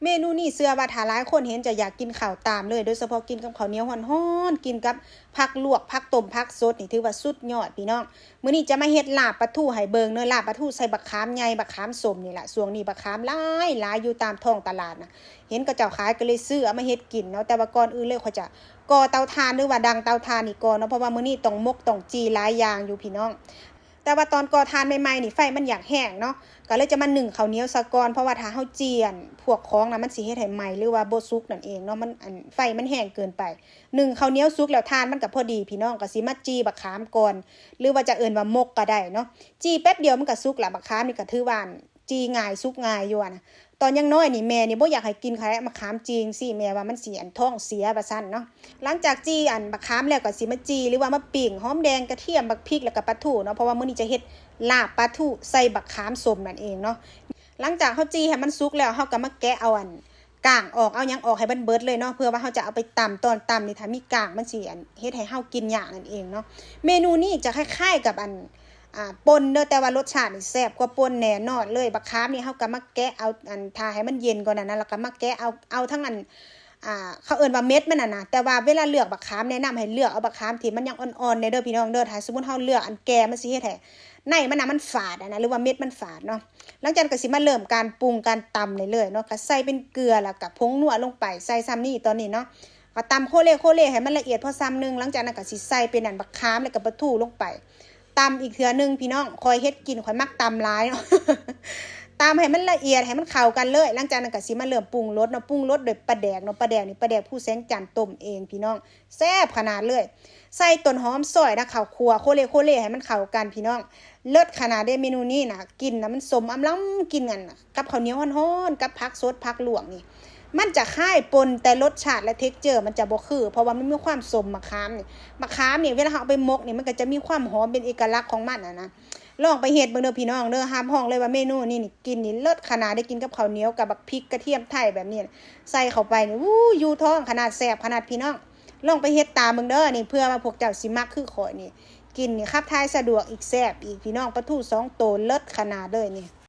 ເມນູນີ້ເຊື່ອວ່າຖ້າຫຼາຍຄົນເຫັນຈະຢາກກິນເຂົ້າຕາມເລີຍ ໂດຍສະເພາະກິນກັບເຂົ້າໜຽວຮ້ອນໆ ກິນກັບຜັກລວກ ຜັກຕົ້ມ ຜັກສົດ ນີ້ຖືວ່າສຸດຍອດພີ່ນ້ອງ. ມື້ນີ້ຈະມາເຮັດລາບປາທູໃຫ້ເບິ່ງເນາະ, ລາບປາທູໃສ່ບັກຂາມໃຫຍ່ ບັກຂາມສົ້ມນີ້ລະ. ຊ່ວງນີ້ບັກຂາມຫຼາຍໆ ຢູ່ຕາມທ້ອງຕະຫຼາດນະ, ເຫັນເຂົາເຈົ້າຂາຍກໍເລີຍຊື້ເອົາມາເຮັດກິນເນາະ. ແຕ່ວ່າກ່ອນອື່ນເລີຍ ຂ້ອຍຈະກໍ່ເຕົາຖ່ານ ຫຼືວ່າດັງເຕົາຖ່ານນີ້ກ່ອນເນາະ, ເພາະວ່າມື້ນີ້ຕ້ອງໝົກຕ້ອງຈີ່ຫຼາຍຢ່າງຢູ່ພີ່ນ້ອງ. ແຕ່ວ່າຕອນກໍ່ຖ່ານໃໝ່ໆນີ້ ໄຟມັນຢາກແຮງເນາະ, ກໍເລີຍຈະມາໜຶ້ງເຂົ້າໜຽວຊະກ່ອນ, ເພາະວ່າຖ້າເຮົາຈີ່ ອັນ ພວກຂອງນະ ມັນຊິເຮັດໃຫ້ໄໝ້ ຫຼືວ່າບໍ່ສຸກນັ້ນເອງເນາະ, ມັນ ອັນ ໄຟມັນແຮງເກີນໄປ. ໜຶ້ງເຂົ້າໜຽວສຸກແລ້ວ ຖ່ານມັນກໍພໍດີພີ່ນ້ອງ, ກໍຊິມາຈີ່ບັກຂາມກ່ອນ ຫຼືວ່າຈະເອີ້ນວ່າໝົກກໍໄດ້ເນາະ. ຈີ່ແປັບດຽວມັນກໍສຸກລະ, ບັກຂາມນີ້ກໍຖືວ່າ ອັນ ຈີ່ງ່າຍ ສຸກງ່າຍຢູ່ນະ. ຕອນຍັງນ້ອຍນີ້ ແມ່ນີ້ບໍ່ຢາກໃຫ້ກິນຄັກແຫຼະ ບັກຂາມຈີ່ຈັ່ງຊີ້, ແມ່ວ່າມັນຊິ ອັນ ທ້ອງເສຍວ່າຊັ້ນເນາະ. ຫຼັງຈາກຈີ່ ອັນ ບັກຂາມແລ້ວ ກໍຊິມາຈີ່ ຫຼືວ່າມາປີ້ງຫອມແດງ ກະທຽມ ບັກພິກ ແລ້ວກໍປາທູເນາະ, ເພາະວ່າມື້ນີ້ຈະເຮັດລາບປາທູໃສ່ບັກຂາມສົ້ມນັ້ນເອງເນາະ. ຫຼັງຈາກເຮົາຈີ່ໃຫ້ມັນສຸກແລ້ວ ເຮົາກໍມາແກະເອົາ ອັນ ກ້າງອອກ ເອົາຫຍັງອອກໃຫ້ມັນເບິດເລີຍເນາະ, ເພື່ອວ່າເຮົາຈະເອົາໄປຕຳ. ຕອນຕຳນີ້ ຖ້າມີກ້າງມັນຊິ ອັນ ເຮັດໃຫ້ເຮົາກິນຍາກນັ້ນເອງເນາະ. ເມນູນີ້ຈະຄ້າຍໆກັບ ອັນ ອ່າ ປົ່ນເດີ້, ແຕ່ວ່າລົດຊາດນີ້ແຊບກວ່າປົ່ນແນ່ນອນເລີຍ. ບັກຂາມນີ້ເຮົາກໍມາແກະເອົາ ອັນ ຖ້າໃຫ້ມັນເຢັນກ່ອນນະນະ ແລ້ວກໍມາແກະເອົາ ເອົາທັງ ອັນ ອ່າ ເຂົາເອີ້ນວ່າເມັດມັນຫັ້ນນະ, ແຕ່ວ່າເວລາເລືອກບັກຂາມ ແນະນຳໃຫ້ເລືອກເອົາບັກຂາມທີ່ມັນຍັງອ່ອນໆແດ່ເດີ້ພີ່ນ້ອງເດີ້. ຖ້າສົມມຸດເຮົາເລືອກອັນແກ່ ມັນຊິເຮັດໃຫ້ໃນມັນນະມັນຝາດນະ ຫຼືວ່າເມັດມັນຝາດເນາະ. ຫຼັງຈາກນັ້ນກໍຊິມາເລີ່ມການປຸງການຕຳໄດ້ເລີຍເນາະ, ກໍໃສ່ເປັນເກືອ ແລ້ວກໍຜົງນົວລົງໄປ ໃສ່ຊ່ຳນີ້ຕອນນີ້ເນາະ. ກໍຕຳໂຄເລໂຄເລໃຫ້ມັນລະອຽດພໍຊ່ຳໜຶ່ງ, ຫຼັງຈາກນັ້ນກໍຊິໃສ່ເປັນ ອັນ ບັກຂາມ ແລ້ວກໍປາທູລົງໄປ ຕຳອີກເທື່ອໜຶ່ງພີ່ນ້ອງ. ຂ້ອຍເຮັດກິນ ຂ້ອຍມັກຕຳຫຼາຍເນາະ ຕຳໃຫ້ມັນລະອຽດ ໃຫ້ມັນເຂົ້າກັນເລີຍ. ຫຼັງຈາກນັ້ນກໍຊິມາເລີ່ມປຸງລົດເນາະ, ປຸງລົດດ້ວຍປາແດກເນາະ, ປາແດກນີ້ປາແດກພູແສງຈັນຕົ້ມເອງພີ່ນ້ອງ, ແຊບຂະໜາດເລີຍ. ໃສ່ຕົ້ນຫອມຊອຍນະ ເຂົ້າຂົ້ວໂຄເລໂຄເລໃຫ້ມັນເຂົ້າກັນພີ່ນ້ອງ, ເລີດຂະໜາດເດ້ເມນູນີ້ນະ. ກິນນະມັນສົ້ມອຳລຳ ກິນ ອັນ ກັບເຂົ້າໜຽວຮ້ອນໆ ກັບຜັກສົດຜັກລວກນີ້ ມັນຈະຄ້າຍປົ່ນ ແຕ່ລົດຊາດ ແລະ ເທັກເຈີມັນຈະບໍ່ຄື ເພາະວ່າມັນມີຄວາມສົ້ມໝາກຂາມນີ້. ໝາກຂາມນີ້ ເວລາເຮົາເອົາໄປໝົກນີ້ ມັນກໍຈະມີຄວາມຫອມເປັນເອກະລັກຂອງມັນນະນະ. ລອງໄປເຮັດເບິ່ງເດີ້ພີ່ນ້ອງເດີ້, ຮັບຮອງເລີຍວ່າເມນູນີ້ນີ້ ກິນນີ້ເລີດຂະໜາດເດ້. ກິນກັບເຂົ້າໜຽວ ກັບບັກພິກກະທຽມໄທແບບນີ້ ໃສ່ເຂົ້າໄປນີ້ ອູ້ ຢູ່ທ້ອງຂະໜາດ ແຊບຂະໜາດພີ່ນ້ອງ. ລອງໄປເຮັດຕາມເບິ່ງເດີ້ນີ້, ເພື່ອວ່າພວກເຈົ້າຊິມັກຄືຂ້ອຍນີ້. ກິນນີ້ຂັບຖ່າຍສະດວກອີກ ແຊບອີກພີ່ນ້ອງ. ປາທູສອງໂຕເລີດຂະໜາດເລີຍນີ້.